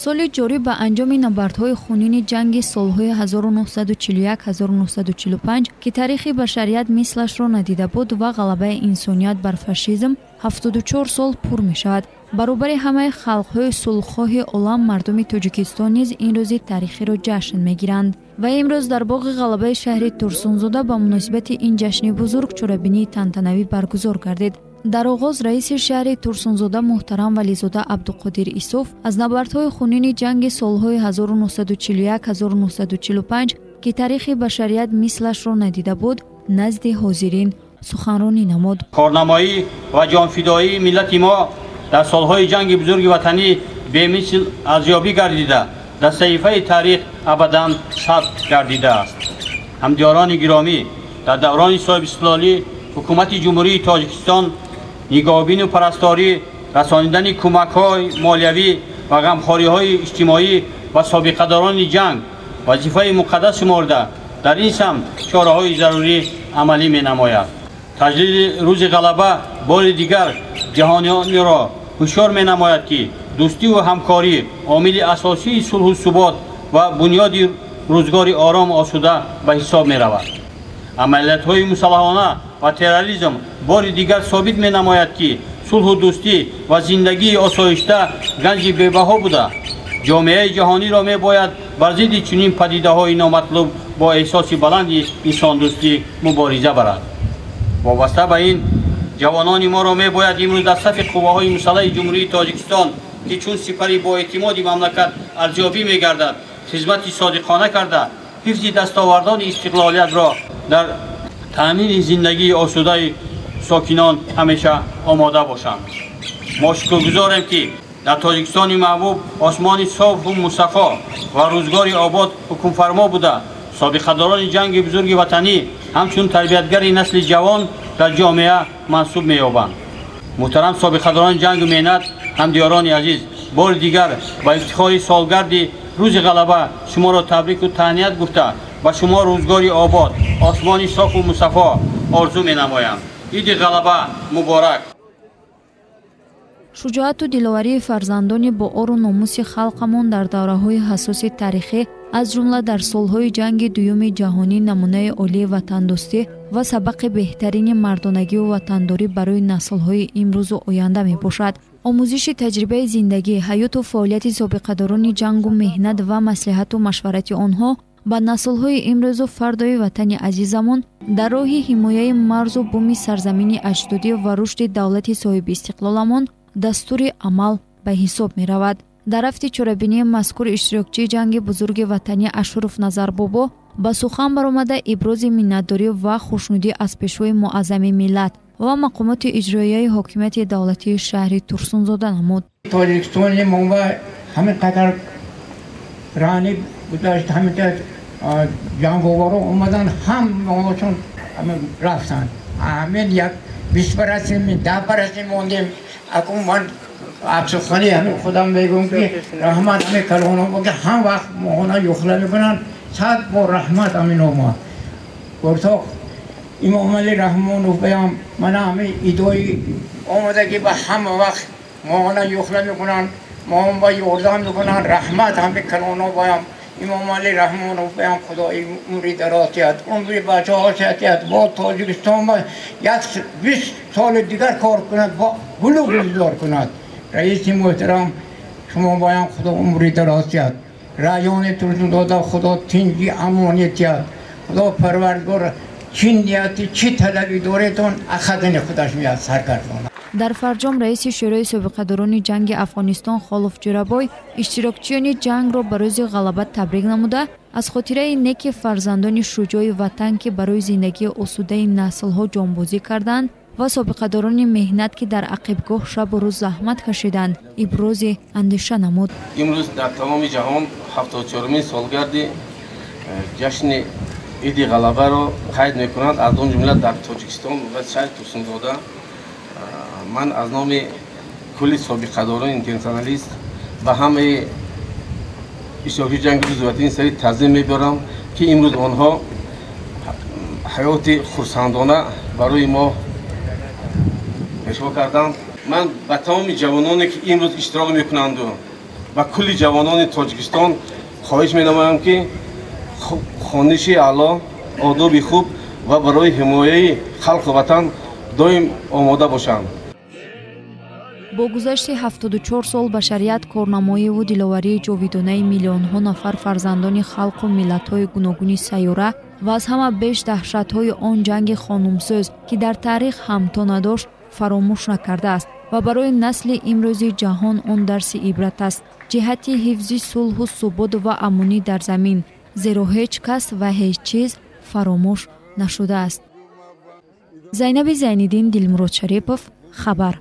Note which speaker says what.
Speaker 1: Соли ҷорӣ ба анҷоми набардҳои хунини ҷанги солҳои 1941-1945, ки таърихи башарият мислашро надида буд, ва ғалабаи инсоният бар фашизм 74 сол пур мешавад. Баробари ҳамаи халқҳои сулҳхоҳи олам, мардуми Тоҷикистон низ ин рӯзи таърихиро ҷашн мегиранд. Ва имрӯз дар боғи ғалабаи шаҳри Турсунзода ба муносибати ин ҷашни бузург чорабинии тантанавӣ баргузор гардид. Дар оғоз раиси шаҳри Турсунзода муҳтарам Вализода Абдуқодир Исоф аз набардҳои хунини ҷанги солҳои 1941-1945, ки таърихи башарият мислашро надида буд, назди ҳозирин суханронӣ намуд.
Speaker 2: Корнамоӣ ва ҷонфидоии миллати мо дар солҳои ҷанги бузурги ватанӣ бемисл арзёбӣ гардида, дар саҳифаи таърих абадан сабт гардидааст. Ҳамдиёрони гиромӣ, дар даврони соҳибистиқлолӣ ҳукумати Ҷумҳурии Тоҷикистон нигоҳбину парасторӣ, расонидани кӯмакҳои молиявӣ ва ғамхориҳои иҷтимоӣ ба собиқадорони ҷанг вазифаи муқаддас шуморда, дар ин самт чораҳои зарурӣ амалӣ менамояд. Таҷлили рӯзи ғалаба бори дигар ҷаҳониёнро ҳушёр менамояд, ки дӯстиву ҳамкорӣ омили асосии сулҳу субот ва бунёди рӯзгори орому осуда ба ҳисоб меравад. Амалиятҳои мусаллаҳона ва терроризм бори дигар собит менамояд, ки сулҳу дӯстӣ ва зиндагии осоишта ганҷи бебаҳо буда, ҷомеаи ҷаҳониро мебояд бар зидди чунин падидаҳои номатлуб бо эҳсоси баланди инсондӯстӣ мубориза барад. Вобаста ба ин, ҷавонони моро мебояд имрӯз дар сафи қувваҳои мусаллаҳи Ҷумҳурии Тоҷикистон, ки чун сипари боэътимоди мамлакат арзёбӣ мегардад, хизмати содиқона карда, ҳифзи дастовардони истиқлолиятро дар таъмини зиндагии осудаи сокинон ҳамеша омода бошанд. Мо шукргузорем, ки дар Тоҷикистони маҳбуб осмони софу мусаффо ва рӯзгори обод ҳукмфармо буда, собиқадорони ҷанги бузурги ватанӣ ҳамчун тарбиятгари насли ҷавон дар ҷомеа мансуб меёбанд. Муҳтарам собиқадорони ҷангу меҳнат, ҳамдиёрони азиз, бори дигар ба ифтихори солгарди рӯзи ғалаба шуморо табрику таҳният гуфта, ба шумо рӯзгори обод, осмони софу мусаффо орзу менамоям. Иди ғалаба муборак!
Speaker 1: Шуҷоату диловарии фарзандони бо ору номуси халқамон дар давраҳои ҳассоси таърихӣ, аз ҷумла дар солҳои ҷанги дуюми ҷаҳонӣ, намунаи олии ватандӯстӣ ва сабақи беҳтарини мардонагиву ватандорӣ барои наслҳои имрӯзу оянда мебошад. Омӯзиши таҷрибаи зиндагӣ, ҳаёту фаъолияти собиқадорони ҷангу меҳнат ва маслиҳату машварати онҳо ба наслҳои имрӯзу фардои ватани азизамон дар роҳи ҳимояи марзу буми сарзамини аҷдодӣ ва рушди давлати соҳибистиқлоламон дастури амал ба ҳисоб меравад. Дар рафти чорабинии мазкур иштирокчии ҷанги бузурги ватанӣ Ашуров Назарбобо ба сухан баромада, ибрози миннатдорӣ ва хушнудӣ аз пешвои муаззами миллат ва мақомоти иҷроияи ҳокимияти давлатии шаҳри Турсунзода намуд.
Speaker 3: Тоҷикистони мо ҳамин қадар рани гузашт, ҳамин ҷанговаро омадан, ҳамаашон рафтанд. Ҳамин як 20 барасем, 10 барасем мондем. Акун ман афсусхани ҳамин худам мегӯям, ки раҳмат ҳамин калоно, ки ҳам вақт моҳона юхла мекунанд. Сад бор раҳмат ҳаминома. Гуртоқ Имомали Раҳмонов баям мана ҳамин идои омадагӣ ба ҳама вақт моҳона юхла мекунанд, моҳон ба ёрдам мекунанд. Раҳмат ҳамин калоно баям, Имомали Раҳмонов баям. Худои умри дароз диҳад, умри бачаҳо диҳад, бо Тоҷикистон ба як 20 соли дигар кор кунад, бо гулу гулзор кунад. Раиси муҳтарам, шумо баям Худо умри дароз диҳад. Райони Турсунзода Худо тинҷи амонӣ диҳад. Худо Парвардгор чӣ нияти, чӣ талабӣ доредон, ахадани худаш меяд саргардонад.
Speaker 1: Дар фарҷом раиси Шӯрои собиқадорони ҷанги Афғонистон Холов Ҷӯрабой иштирокчиёни ҷангро ба рӯзи ғалаба табрик намуда, аз хотираи неки фарзандони шуҷои ватан, ки барои зиндагии осудаи наслҳо ҷонбозӣ карданд, ва собиқадорони меҳнат, ки дар ақибгоҳ шабу рӯз заҳмат кашиданд, ибрози андеша намуд.
Speaker 4: Имрӯз дар тамоми ҷаҳон 74-умин солгарди ҷашни Иди Ғалабаро қайд мекунанд, аз он ҷумла дар Тоҷикистон ва шаҳри Турсунзода. Ман аз номи кулли собиқадорони интернационалист ба ҳамаи иштирокчии ҷанги рӯзи сари таъзим мебарам, ки имрӯз онҳо ҳаёти хурсандона барои мо пешво карданд. Ман ба тамоми ҷавононе, ки имрӯз иштирок мекунанду Ба кулли ҷавонони Тоҷикистон хоҳиш менамоям, ки хониши аъло, одоби хуб ва барои ҳимояи халқу ватан доим омода бошанд.
Speaker 1: Бо гузашти 74 сол башарият корнамоиву диловарии ҷовидонаи миллионҳо нафар фарзандони халқу миллатҳои гуногуни сайёра ва аз ҳама беш даҳшатҳои он ҷанги хонумсӯз, ки дар таърих ҳамто надошт, фаромӯш накардааст ва барои насли имрӯзи ҷаҳон он дарси ибрат аст ҷиҳати ҳифзи сулҳу субот ва амонӣ дар замин, зеро ҳеҷ кас ва ҳеҷ чиз фаромӯш нашудааст. Зайнаби Зайниддин, Дилмурод Шарипов, хабар.